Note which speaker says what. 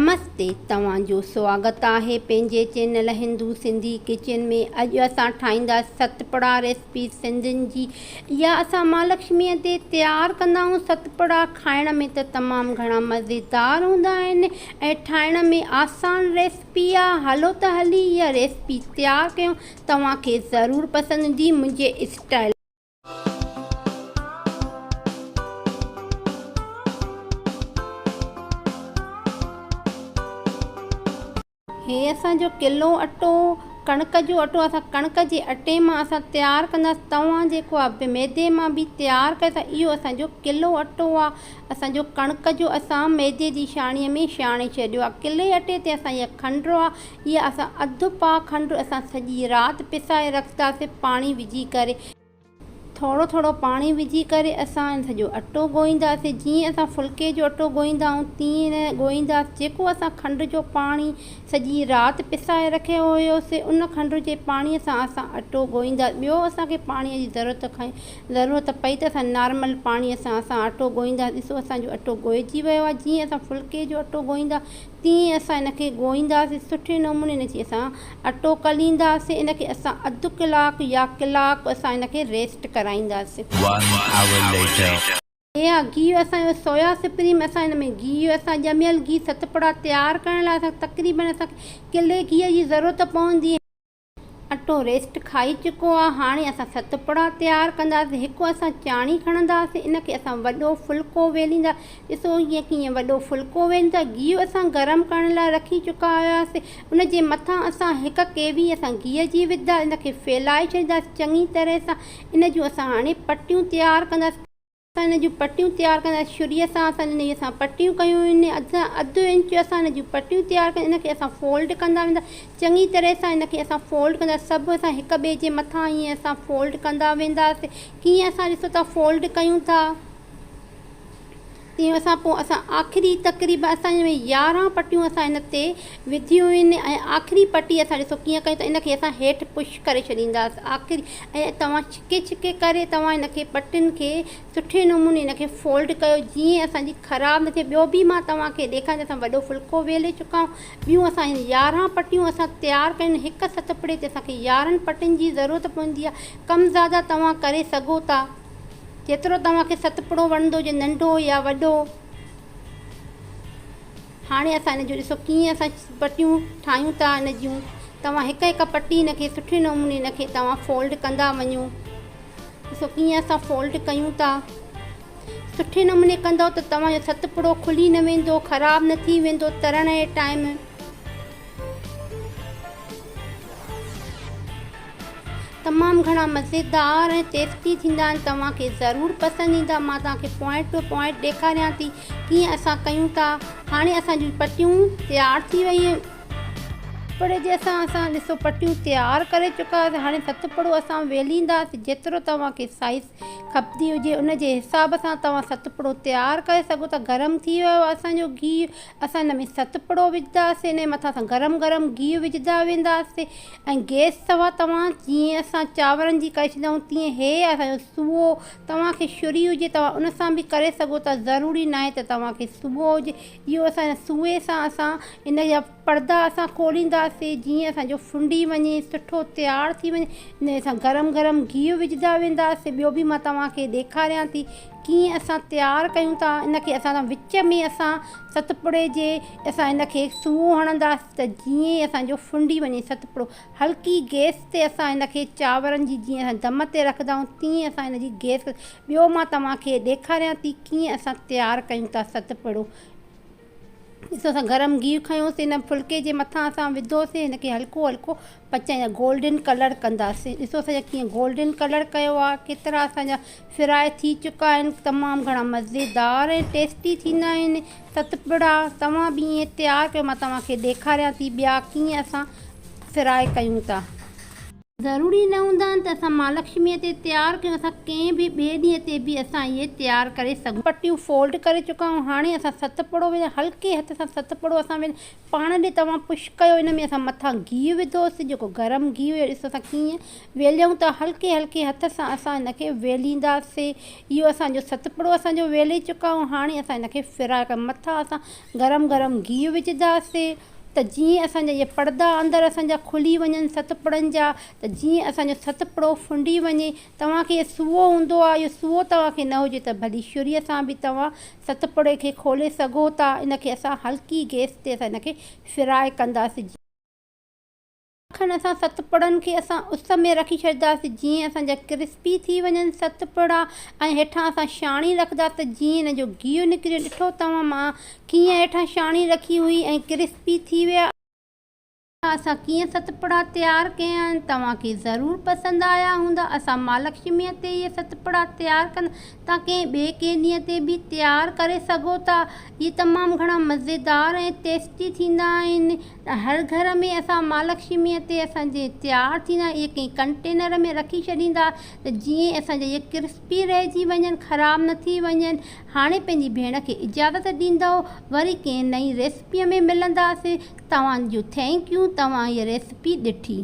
Speaker 1: نمستي توهان جو سواگت آهي پنهنجي چينل هندو سنڌي ڪچن ۾ اڄ اسان ٺاهيندا ستپڙا ريسپي سنڌين جي اها اسان مهالڪشمي تي تيار ڪندا آهيون ستپڙا کائڻ ۾ ته تمام گهڻا مزيدار هوندا آهن ۽ ٺاهڻ ۾ آسان ريسپي آهي هلو ته هلي اها ريسپي تيار ڪيون توهان کي ضرور پسند ايندي منهنجي اسٽائل. هي اسان جو ڪلو اٽو ڪڻڪ جو اٽو اسان ڪڻڪ جي اٽي مان اسان تيار ڪنداسين توهان جيڪو آ ميدي مان به تيار ڪري ٿا اهو اسان جو ڪلو اٽو آ اسان جو ڪڻڪ جو اسان ميدي جي ڇاڻي ۾ ڇاڻي ڇڏيو آ ڪلي اٽي تي اسان اها کنڊ آ اها اسان اڌ پاء کنڊ اسان سڄي رات پسائي رکنداسين پاڻي وجهي ڪري. ٿورو ٿورو پاڻي وجهي ڪري اسان ان سڄو اٽو ڳوهينداسين جيئن اسان ڦلڪي جو اٽو ڳوهيندا آهيون تيئن ڳوهينداسين جيڪو اسان کنڊ جو پاڻي سڄي رات پسائي رکيو هيوسي ان کنڊ جي پاڻي سان اسان اٽو ڳوهينداسين ٻيو اسان کي پاڻي جي ضرورت کان ضرورت پئي ته اسان نارمل پاڻي سان اسان اٽو ڳوهينداسين ڏسو اسان جو اٽو ڳوهجي ويو آهي جيئن اسان ڦلڪي جو اٽو ڳوهيندا تيئن اسان ان کي ڳوهينداسين سٺي نموني ان جي اسان اٽو ڪلينداسين ان کي اسان اڌ ڪلاڪ يا ڪلاڪ اسان ان کي ريسٽ ڪرائينداسين.
Speaker 2: One hour later.
Speaker 1: هي آ گيهه اسان جو سويا سپريم اسان ان ۾ گيهه اسان ڄميل گيهه ستپڙا تيار ڪرڻ لاء اسان تقريبن اسان کي ڪلي گيهه جي ضرورت پوندي. اٽو ريسٽ کائي چڪو آ هاڻي اسان ستپڙا تيار ڪنداسين هڪ اسان چاڻي کڻنداسين ان کي اسان وڏو ڦلڪو ويليندا ڏسو ائين ڪيئن وڏو ڦلڪو ويليندا ٿا گيهه اسان گرم ڪرڻ لاء رکي چڪا هياسين ان جي مٿان اسان هڪ ڪيوي اسان گيهه جي وڌا ان کي ڦهلائي ڇڏينداسين چڱي طرح سان ان جون اسان هاڻي پٽيون تيار ڪنداسين. اسان ان جون پٽيون تيار ڪندا ڇريء سان اسان انهيء سان پٽيون ڪيون آهن اڌ اڌ انچ اسان ان جون پٽيون تيار ڪيون ان کي اسان فولڊ ڪندا ويندا چڱي طرح سان ان کي اسان فولڊ ڪندا سڀ اسان هڪ ٻئي جي مٿان ائين اسان فولڊ ڪندا وينداسين ڪيئن اسان ڏسو ٿا فولڊ ڪيون ٿا تيئن اسان پوء اسان آخري تقريبا اسان ان ۾ 11 پٽيون اسان ان تي وڌيون آهن ۽ آخري پٽي اسان ڏسو ڪيئن ڪيون ٿا ان کي اسان هيٺ پش ڪري ڇڏينداسين آخري ۽ توهان ڇڪي ڇڪي ڪري توهان ان کي پٽين کي سٺي نموني ان کي فولڊ ڪيو جيئن اسان جي خراب نه ٿئي ٻيو به مان توهان کي ڏيکاريان اسان وڏو ڦلڪو ويلي چڪا آهيون ٻيون اسان هن 11 پٽيون اسان تيار ڪيون هڪ ستپڙي تي اسان کي 11 پٽين جي ضرورت پوندي آهي ڪم زياده توهان ڪري سگهو ٿا جيترو توهان کي ستپڙو وڻندو هجي ننڍو يا وڏو. هاڻي اسان ان جو ڏسو ڪيئن اسان پٽيون ٺاهيون ٿا ان جون توهان هڪ هڪ پٽي ان کي سٺي نموني ان کي توهان فولڊ ڪندا وڃو ڏسو ڪيئن اسان فولڊ ڪيون ٿا سٺي نموني ڪندو ته توهان جو ستپڙو کلي نه ويندو خراب نه ٿي ويندو ترڻ جي ٽائيم. تمام گهڻا مزيدار ۽ ٽيسٽي ٿيندا آهن توهان کي ضرور پسند ايندا مان توهان کي پوائنٽ ٽو پوائنٽ ڏيکاريان ٿي ڪيئن اسان ڪيون ٿا هاڻي اسان جون پٽيون تيار ٿي ويون ستپڙي جي اسان اسان ڏسو پٽيون تيار ڪري چڪا هئاسين هاڻي ستپڙو اسان ويلينداسين جيترو توهان کي سائز کپندي هجي ان جي حساب سان توهان ستپڙو تيار ڪري سگهو ٿا گرم ٿي ويو آهي اسان جو گيهه اسان ان ۾ ستپڙو وجهنداسين ان جي مٿان اسان گرم گرم گيهه وجهندا وينداسين ۽ گيس سوا توهان جيئن اسان چانورن جي ڪري ڇڏيندا آهيون تيئن هي اسان جو سئو توهان کي ڇري هجي توهان ان سان به ڪري سگهو ٿا ضروري ناهي ته توهان کي سئو هجي اهو اسان سئي سان اسان ان جا پردا اسان کولينداسين جيئن اسان جو ڦنڊي وڃي سٺو تيار ٿي وڃي ان اسان گرم گرم گيهه وجهندا وينداسين ٻيو به مان توهان کي ڏيکاريان ٿي ڪيئن اسان تيار ڪيون ٿا ان کي اسان وچ ۾ اسان ستپڙي جي اسان ان کي سئو هڻنداسين ته جيئن اسان جو ڦنڊي وڃي ستپڙو هلڪي گيس تي اسان ان کي چانورن جي جيئن اسان دم تي رکندا آهيون تيئن اسان ان جي گيس ٻيو مان توهان کي ڏيکاريان ٿي ڪيئن اسان تيار ڪيون ٿا ستپڙو ڏسو اسان گرم گيهه کنيوسين ان ڦلڪي جي مٿان اسان وڌوسين هن کي هلڪو هلڪو پچائي گولڊن ڪلر ڪنداسين ڏسو اسان جا ڪيئن گولڊن ڪلر ڪيو آهي ڪيترا اسان جا فرائي ٿي چڪا آهن تمام گهڻا مزيدار ۽ ٽيسٽي ٿيندا آهن ستپڙا توهان به ائين تيار ڪيو مان توهان کي ڏيکاريان ٿي ٻيا ڪيئن اسان فرائي ڪيون ٿا. ضروري نه هوندا آهن ته اسان مهالڪشميء تي تيار ڪيون اسان ڪنهن به ٻئي ڏينهن تي به اسان اهي تيار ڪري سگهون. پٽيون فولڊ ڪري چڪا آهيون هاڻي اسان ست پڙو وجهندا هلڪي هٿ سان ست پڙو اسان وجهندا پاڻ ڏي توهان پش ڪيو ان ۾ اسان مٿان گيهه وڌوسين جيڪو گرم گيهه هيو ڏسو اسان ڪيئن ويليون ٿا هلڪي هلڪي هٿ سان اسان ان کي ويلينداسين اهو اسان جو ست پڙو اسان جو ويلي چڪا آهيون هاڻي اسان ان کي فرائي ڪري مٿان اسان گرم گرم گيهه وجهنداسين ته جيئن اسان جا اهي پڙدا اندر اسان جا کلي وڃن ست پڙن جا ته جيئن اسان جو ست پڙو ڦنڊي وڃي. توهان کي اهو سوئو هوندو آهي اهو سوئو توهان کي نه هجي ته ڀلي ڇريء سان به توهان ست پڙي کي کولي سگهو ٿا. ان کي اسان هلڪي گئس تي اسان ان کي فرائي ڪنداسين. کن اسان ست پڙن کي اسان اس ۾ رکي ڇڏينداسين جيئن اسان جا ڪرسپي ٿي وڃن ست پڙا ۽ هيٺان اسان ڇاڻي رکنداسين ته جيئن ان جو گيهه نڪري وڃي ڏٺو توهان مان ڪيئن هيٺان ڇاڻي رکي هئي ۽ ڪرسپي ٿي ويا. اسان ڪيئن ست پڙا تيار ڪيا آهن توهان کي ضرور پسند آيا هوندا اسان مهالڪشميء تي اهي ست پڙا تيار ڪندا توهان ڪنهن ٻئي ڪنهن ڏينهن تي به تيار ڪري سگهو ٿا اهي تمام گهڻا مزيدار ۽ ٽيسٽي ٿيندا آهن هر گهر ۾ اسان مهالڪشميء تي اسان جي تيار ٿيندا اهي ڪنهن ڪنٽينر ۾ رکي ڇڏيندا ته جيئن اسان جا اهي ڪرسپي رهجي وڃن خراب نه ٿي وڃن هاڻي پنهنجي ڀيڻ کي اجازت ڏيندؤ وري ڪنهن نئين ريسپيء ۾ ملنداسين توهان جون thank you توهان هيء ريسپي ڏٺي.